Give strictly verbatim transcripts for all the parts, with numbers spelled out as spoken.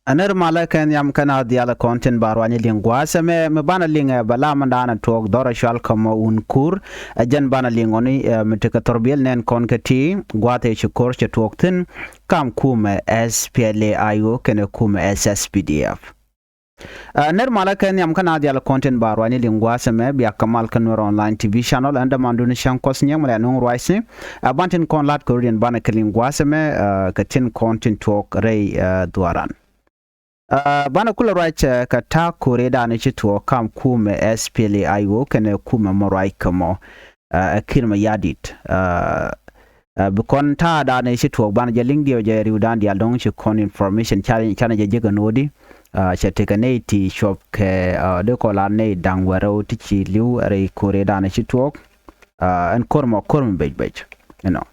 Ɛ nɛr malä kɛ nhiam kɛn a dhial kɔn tin ba ruany liŋ gua̱a̱th ɛmɛ mi banɛ liŋ ɛ bɛ la mɛn da̱a̱n ɛ tuɔɔk dhɔr ɛ cual kä mɔ wun kuur. Ɛ jɛn banɛ liŋ ɣɔni ɛ mi tekɛ thɔrbiɛl nɛn kɔn kɛ ti gua̱a̱th ɛ ci ko̱r cɛ tuɔɔk thi̱n kam kumɛ S P L A I O kɛnɛ kumɛ S S P D F. Ɛ nɛr malä kɛ nhiam kɛn a dhial kɔn tin ba ruany liŋ gua̱a̱th ɛmɛ bia kɛ mal kä Nuer Online T V channel ɛn dämandun cäŋ kuɔth nyiɛŋ mɛ lɛ nuŋ ruac thi̱n. Ɛ ban tin kɔn lat kɛ rut yɛn banɛ kɛ liŋ gua̱a̱th ɛmɛ ɛ kɛ tin kɔn tin tuɔɔk rɛy ɛ dhuaran. Ɛ banɛ kulɛ ruac ɛ kɛ ta̱a̱ ko̱rɛ da̱a̱n ci tuɔɔk kam kumɛ S P L A I O kɛnɛ kumɛ mɔ ruac kɛ mɔ ɛ Kiir Mayardit. Ɛ bi kɔn ta̱a̱ da̱a̱n ci tuɔɔk banɛ jɛ liŋ diɛw jɛ ri̱w da̱a̱n diaal dɔ̱ŋ ci kɔn information canɛ jɛ jek ɛ no̱o̱di. Ɛ cɛ tekɛ nɛy ti cuɔp kɛ ɛ dee kɔ la nɛy da̱ŋ wärä ti ci li̱w rɛy ko̱rɛ da̱a̱n ci tuɔɔk. Ɛ ɛn ko̱r mɔ ko̱r mi bec bec, you know.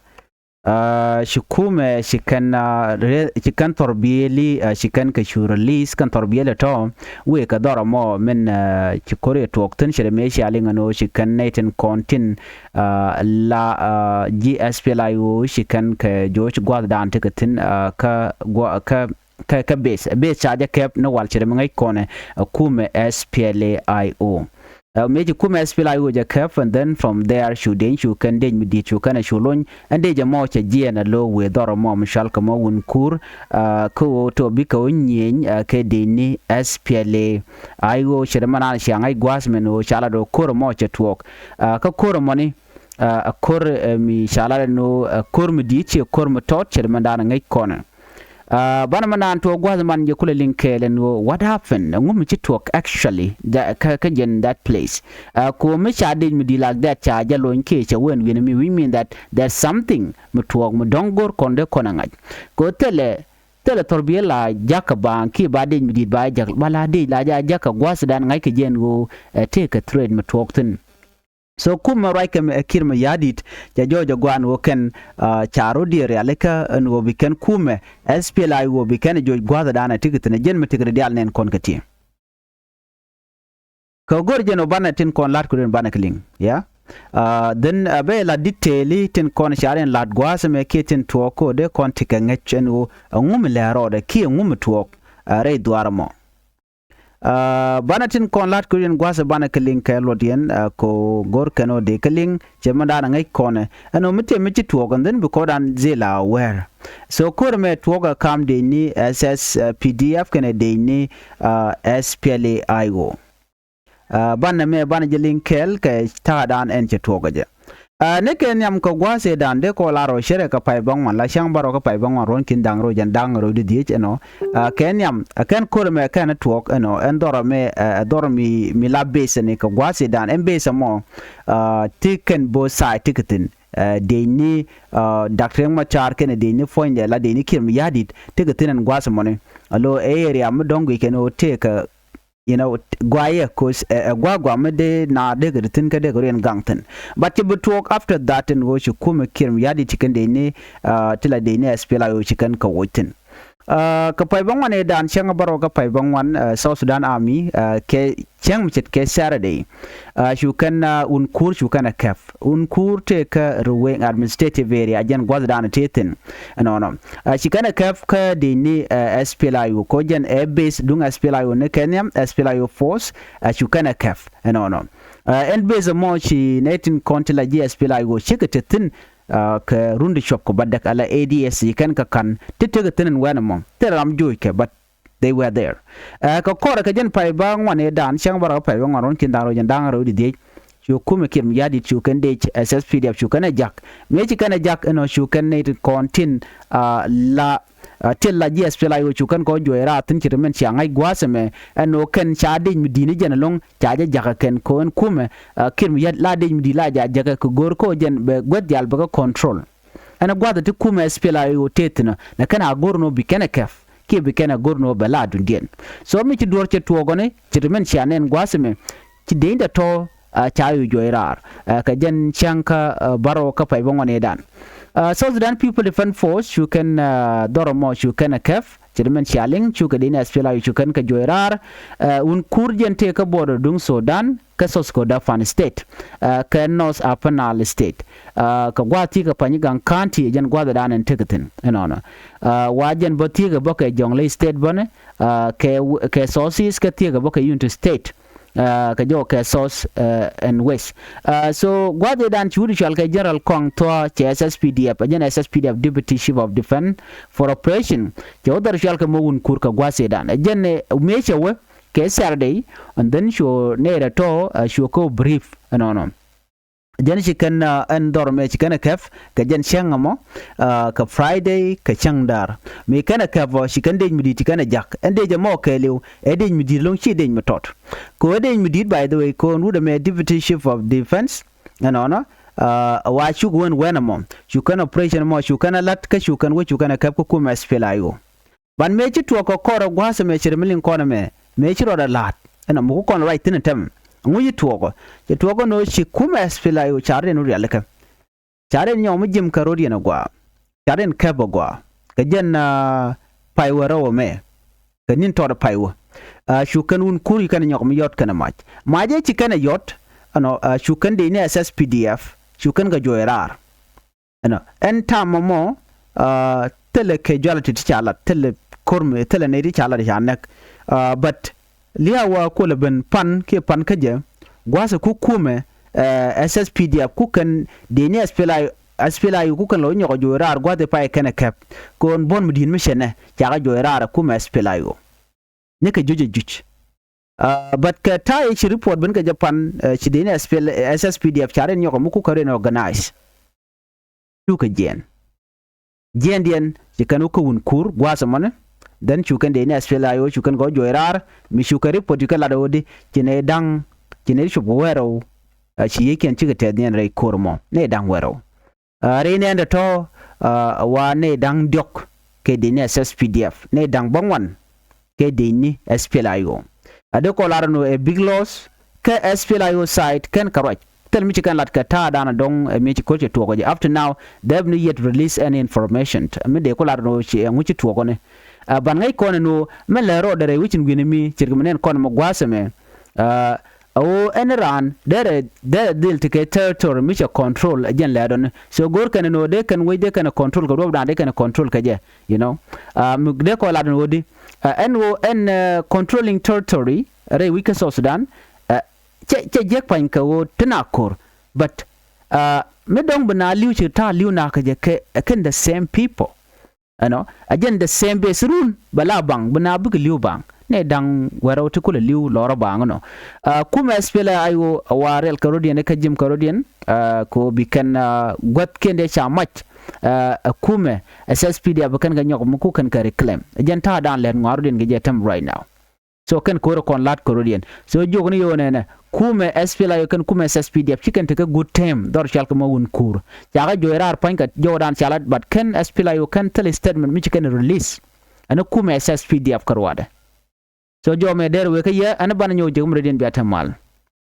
Ɛ ci kumɛ ci kɛn ɛ rɛ ci kɛn thɔrbiɛli ɛ ci kɛn kɛ cu release kɛn thɔrbiɛli tɔ wëë kɛ dhɔrɔ mɔ min ɛ ci ko̱r yɛ tuɔɔk thi̱n ci rɛ mëë cia liŋ ɛn ɣöö ci kɛn nɛy tin kɔn tin ɛ la ɛ ji̱ S P L A I O ci kɛn kɛ jo̱o̱c gua̱thdan tekɛ thi̱n ɛ kä gua̱ kä kä kä base base ca jɛ kɛp ni wal ci rɛ mi ŋäc kɔnɛ ɛ kumɛ S P L A I O. Ɛ mëë ci kumɛ S P L A I O jɛ kɛp and then from there cu deny cu kɛn dec mi di̱i̱t cu kɛn ɛ cu lony ɛn dec ɛmɔ cɛ jiɛɛn ɛ lo̱o̱ wëë dhɔr ɛmɔ mi cual kɛ mɔ wun kuur. Ɛ kä ɣöö tɔ bikɛ ɣöö nyieny ɛ kɛ dec ni S P L A I O ci rɛ mɛ naan cia ŋäc gua̱a̱th mɛn ɣöö ca lat ɣöö ko̱r ɛmɔ cɛ tuɔɔk. Ɛ kä ko̱r ɛmɔni ɛ ko̱r ɛ mi ca lat ɛn ɣöö ɛ ko̱r mi di̱i̱t ciɛ ko̱r mi tɔt ci rɛ mɛ naan ŋäc kɔnɛ. Ɛ banɛ mɛ naan tuɔɔk gua̱th man jɛ kulɛ liŋ kɛɛl ɛn ɣöö what happened? Ɛŋu mi ci tuɔɔk actually kä kä jɛn that place? Ɛ ko̱ mi ca dec mi di̱i̱t like that ca jɛ lony kiɛ cɛ wen wi̱n mi, which mean that there's something mi tuɔɔk mi dɔ̱ŋ go̱r kɔn dee kɔn ɛ ŋa̱c. Kɛ ɣöö thilɛ thilɛ thɔrbiɛl la jakä baaŋ kiɛ ba dec mi di̱i̱t ba jakä ba la dec la jakä gua̱thdan ŋa̱ckɛ jɛ ɛn ɣöö ɛ tëëkɛ threat mi tuɔɔk thi̱n. So kumɛ ruac kɛ mɛ ɛ Kiir Mayardit cɛ jɔɔc ɛ gua̱a̱n ɣöö kɛn ɛ ca rɔ̱diɛn rialikä ɛn ɣöö bi kɛn kumɛ S P L A I O bi kɛn ɛ jo̱o̱c gua̱a̱thdan ɛ tekɛ thi̱n ɛ jɛn mi tekɛ rɔ diaal nɛn kɔn kɛ ti. Kɛ go̱r jɛn ɣöö banɛ tin kɔn la̱t kɛ run banɛ kɛ liŋ ya. Ɛ then ɛ bɛ la detail tin kɔn ca rɛn la̱t gua̱a̱th ɛmɛ kiɛ tin tuɔɔk kɛ ɣöö dee kɔn tekɛ ŋäc ɛn ɣöö ɛŋu mi lɛ rɔɔdɛ kiɛ ɛŋu mi tuɔɔk ɛ rɛy dhuaar ɛmɔ. Ɛ banɛ tin kɔn la̱t kɛ run gua̱a̱th ɛ banɛ kɛ liŋ kɛ luɔt yɛn ɛ kɛ ɣöö go̱r kɛn ɣöö dee kɛ liŋ cɛ mɛn daanɛ ŋäc kɔnɛ ɛn ɣöö mi tëë mi ci tuɔɔk and then bi kɔn dan dhil a aware. So ko̱r ɛmɛ tuɔɔk ɛ kam dec ni S S P D F kɛnɛ dec ni ɛ S P L A I O. Ɛ banɛ mɛ banɛ jɛ liŋ kɛɛl kɛ ta̱a̱ dan ɛn cɛ tuɔɔk ɛ jɛ. Ɛ ni kɛ nhiam kɛ gua̱a̱th ëëdan dee kɔ la rɔ cɛ rɛ kɛ pay bäŋuan la cäŋ bärɔw kɛ pay bäŋuan ruɔ̱n ki̱n da̱ŋ rɛw jɛn da̱ŋ rɛw di dhiec ɛnɔ. Ɛ kɛ nhiam ɛ kɛn ko̱r ɛmɛ kɛn tuɔɔk ɛnɔ ɛn dhɔr ɛmɛ ɛ dhɔr mi mi la base ɛni kɛ gua̱a̱th ëëdan ɛn base ɛmɔ. Ɛ ti kɛn both side ti kɛ thi̱n ɛ dec ni ɛ Dak Riek Machar kɛnɛ dec ni puɔ̱nydɛ la dec ni Kiir Mayardit ti kɛ thi̱n ɛn gua̱a̱th ɛmɔni. Alo ɛ area mi dɔ̱ŋ guic kɛn ɣöö tëëkɛ you know guayɛ cause ɛ gua̱a̱ gua̱a̱ mi dee na dee kɛ ti thi̱n kä dee kɛ riɛn gaŋ thi̱n. But ci bi tuɔɔk after that in ɣöö ci kumɛ Kiir Mayardit ci kɛn dee ni ti la dee ni S P L A I O ci kɛn kɛ woc thi̱n. Kɛ pay bä ŋuan ëë dan cäŋ bärɔw kä pay bä ŋuan South Sudan Army kɛ cäŋ mi ce̱tkɛ Saturday. Cu kɛn wun kuur cu kɛn ɛ kɛp. Wun kuur tëëkä Ruweng administrative area jɛn gua̱thdan tëë thi̱n. Ɛnɔnɔ ci kɛn ɛ kɛp kä dec ni S P L A I O kɔ jɛn ɛ base duŋ S P L A I O ni kɛ nhiam S P L A I O force. Cu kɛn ɛ kɛp ɛnɔnɔ. Ɛn base ɛmɔ ci nɛy tin kɔn ti la ji̱ S P L A I O cikɛ te thi̱n. Kɛ run ti cuɔp kɛ bädäk ala A D S ci kɛn kɛ ka̱n ti tekɛ thi̱n ɛn wɛn ɛmɔ thil ram jo̱o̱ckɛ but they were there. Kɛ kɔrɛ kɛ jɛn pay bä ŋuan ëë dan cäŋ bärɔw kä pay bä ŋuan ruɔ̱n ki̱n da̱ŋ rɛw jɛn da̱ŋ rɛw di dhiec. Cu kumɛ Kiir Mayardit cu kɛn dec S S P D F cu kɛn ɛ jak mëë ci kɛn ɛ jak ɛnɔ cu kɛn nɛy ti kɔn tin la. Ti la ji̱ S P L A I O cu kɛn kɔ juɔc raar thi̱n ci ri min cia ŋa̱c gua̱a̱th ɛmɛ ɛn ɣöö kɛn ca dec mi di̱i̱t ni jɛn ɛlɔ̱ŋ ca jɛ jakä kɛn kɛ ɣöö ɛn kumɛ Kiir Mayardit la dec mi di̱i̱t la ca jakä kɛ go̱o̱r kä ɣöö jɛn bɛ guäth diaal bɛ kɛ control. Ɛn ɛ gua̱a̱th ɛ ti kumɛ S P L A I O tëë thi̱n ɔ nɛ kɛn a go̱r ni ɣöö bi kɛn ɛ kɛp kiɛ bi kɛn ɛ go̱r ni ɣöö bɛ la duŋdiɛn. So mi ci duɔ̱ɔ̱r cɛ tuɔɔk ɣɔni ci ri min cia nɛn gua̱a̱th ɛmɛ ci dee in dɛ tɔ̱ ca yɔ juɔc raar. Kɛ jɛn cäŋ kä bärɔw kä pay bä ŋuan ëë dan. South Sudan People Defense Force cu kɛn dhɔr ɛmɔ cu kɛn ɛ kɛp ce̱t mɛn cia liŋ cukɛ dec ni S P L A I O cu kɛn kɛ juɔc raar. Wun kur jɛn tëë kä border duŋ Sudan kä South Kordofan State kɛ North Upper Nile State. Kɛ gua̱a̱th thiekɛ Pangak County jɛn gua̱a̱th ɛ da̱a̱n ɛn tekɛ thi̱n ɛnɔnɔ. Wa jɛn bä thiekɛ bä kɛ Jonglei State bänɛ kɛ South East kä thiekɛ bä kɛ Unity State. Kɛ jɔw kɛ South and West. So gua̱a̱th ëëdan ci wut cual kɛ General Kɔaŋ Thuɔ̱k cɛ S S P D F, ɛ jɛn S S P D F Deputy Chief of Defense for Operation cɛ wä dhɔr cual kɛ mɔ wun kur kɛ gua̱a̱th ëëdan ɛ jɛn mëë cɛ wä kɛ Saturday. And then cu nɛy rɛ tɔ̱ cu kɛ brief ɛnɔnɔ. Jɛn ci kɛn ɛn dhɔr mɛ ci kɛn ɛ kɛp kɛ jɛn cäŋ ɛmɔ kɛ Friday kɛ cäŋ da̱a̱r. Mi kɛn ɛ kɛp ɔ ci kɛn dec mi di̱i̱t ci kɛn ɛ ja̱k ɛn dec ɛmɔ kɛɛliw ɛ dec mi di̱i̱t lo̱ŋ ci dec mi tɔt. Kɛ ɣöö ɛ dec mi di̱i̱t, by the way, kɛ ɣöö ɛn wut ɛmɛ Deputy Chief of Defense ɛnɔnɔ. Wa cuk wän wɛn ɛmɔ cu kɛn operation ɛmɔ cu kɛn ɛ la̱t kä cu kɛn wä cu kɛn ɛ kɛp kä kumɛ S P L A I O. Ban mëë ci tuɔɔk kɛ kɔr ɛ gua̱a̱th ɛmɛ ci rɛ mi liŋ kɔn ɛmɛ mëë ci rɔɔdɛ la̱a̱t ɛn ɛ muk kɔn right thi̱n ɛ tɛm. Ɛŋu ci tuɔɔk ɔ? Ci tuɔɔk ɛn ɣöö ci kumɛ S P L A I O ca rɔ̱diɛn wä rialikä. Ca rɔ̱diɛn nyɔk mi ji̱m kɛ rɔ̱diɛn ɛ gua̱a̱. Ca rɔ̱diɛn kɛp ɛ gua̱a̱ kɛ jɛn pay wä rɛw ɛmɛ kɛ ni̱n tɔt pay wä. Cu kɛn wun kur ci kɛn ɛ nyɔk mi yɔt kɛn ɛ mac mac ëë ci kɛn ɛ yɔt. Ɛnɔ cu kɛn dec ni S S P D F cu kɛn kɛ juɔc raar. Ɛnɔ ɛn tam ɛmɔ thilɛ casualty ti ca lat, thilɛ ko̱r mi, thilɛ nɛy ti ca lat ca nɛk. But lia̱a̱ wa kuɔlɛ ben pan kiɛ pan kä jɛ gua̱a̱th ɛ ku kumɛ S S P D F ku kɛn dec ni S P L A I O, S P L A I O ku kɛn lɔ nyɔk ɛ juɔc raar gua̱a̱th ɛ pay kɛn ɛ kɛp. Kɛ ɣöö buɔ̱n mi di̱i̱t mi cɛ nɛ cakɛ juɔc raar ɛ kumɛ S P L A I O. Ni kɛ juc ɛ juc. But kɛ ta̱a̱ i̱ ci report ben kɛ jɛ pan ci dec ni S P L, S S P D F ca rɔ̱diɛn nyɔk ɛ mi ku kɛ rɔ̱diɛn organize. Cukɛ jiɛɛn jiɛɛndiɛn ci kɛn wä kä wun kur gua̱a̱th ɛmɔni. Then cu kɛn dec ni S P L A I O cu kɛn kɛ wä juɔc raar mi cu kɛ report cu kɛ lat ɛ ɣöö di ci nɛy da̱ŋ, ci nɛy cop kɛ wärɛw. Ci yiëëkiɛn cikɛ tɛth niɛn rɛy ko̱r ɛmɔ nɛy da̱ŋ wärɛw. Rɛy nɛɛn tɔ̱tɔ̱ wa nɛy da̱ŋ diɔ̱k kɛ dec ni S S P D F, nɛy da̱ŋ bäŋuan kɛ dec ni S P L A I O. A dee kɔ lar ɛn ɣöö ɛ big loss kä S P L A I O side kɛn kɛ ruac. Thil mi ci kɛn lat kɛ ta̱a̱dan ɛ dɔ̱ŋ ɛ mi ci ko̱r cɛ tuɔɔk ɛ jɛ. Up to now they have not yet released any information. Mi dee kɔ lar ɛn ɣöö ci ɛŋu ci tuɔɔk ɔ ni. Ban ŋäc kɔn ɛn ɣöö mɛn lɛ rɔɔdɛ rɛy wecin wi̱ni mi ce̱tkɛ mi nɛn kɔn ɛmɔ gua̱a̱th ɛmɛ. Ɛ ɣöö ɛn raan derɛ, derɛ dhil ti kɛ territory mi cɛ control ɛ jɛn lɛɛt ɔni. So go̱o̱r kɛn ɛn ɣöö dee kɛn wec dee kɛn control kɛ duɔ̱ɔ̱pdan dee kɛn control kɛ jɛ, you know. Mi dee kɔ lat ɛn ɣöö di ɛn ɣöö ɛn controlling territory rɛy wi̱c kä South Sudan cɛ, cɛ jiäk pa̱ny kɛ ɣöö ti na ko̱r. But mi dɔ̱ŋ bi na li̱w ci ta̱a̱ li̱w na kɛ jɛ kɛ kɛn the same people. Ɛnɔ a jɛn the same base run bɛ la baŋ bi na bikɛ li̱w baŋ. Nɛ da̱ŋ wɛrɛ wä ti kulɛ li̱w lɔrɔ baŋ ɛnɔ. Kumɛ S P L A I O wa riɛl kɛ rɔ̱diɛn kä ji̱m kɛ rɔ̱diɛn. Ko bi kɛn gua̱th kiɛn dee ca mac. Kumɛ S S P D F kɛn kɛ nyɔk mi ku kɛn kɛ reclaim. Jɛn ta̱a̱ da̱a̱n lɛt ŋuan rɔ̱diɛn kɛ jɛ tɛm right now. So kɛn ko̱rɛ kɔn la̱t kɛ rɔ̱diɛn. So jiök ni yo̱o̱ nɛnɛ kumɛ S P L A I O kɛn kumɛ S S P D F ci kɛn tekɛ good term dhɔr cɔal kɛ mɔ wun kuur. Cakɛ juɔc raar pa̱ny kɛ jɔwdan ca la̱t, but kɛn S P L A I O kɛn thil statement mi ci kɛn release. Ɛn kumɛ S S P D F kɛ ruaadɛ. So jɔw mɛ dɛr wee kä yɛ ɛn banɛ nyɔk jek mi rɔ̱diɛn bia te mal.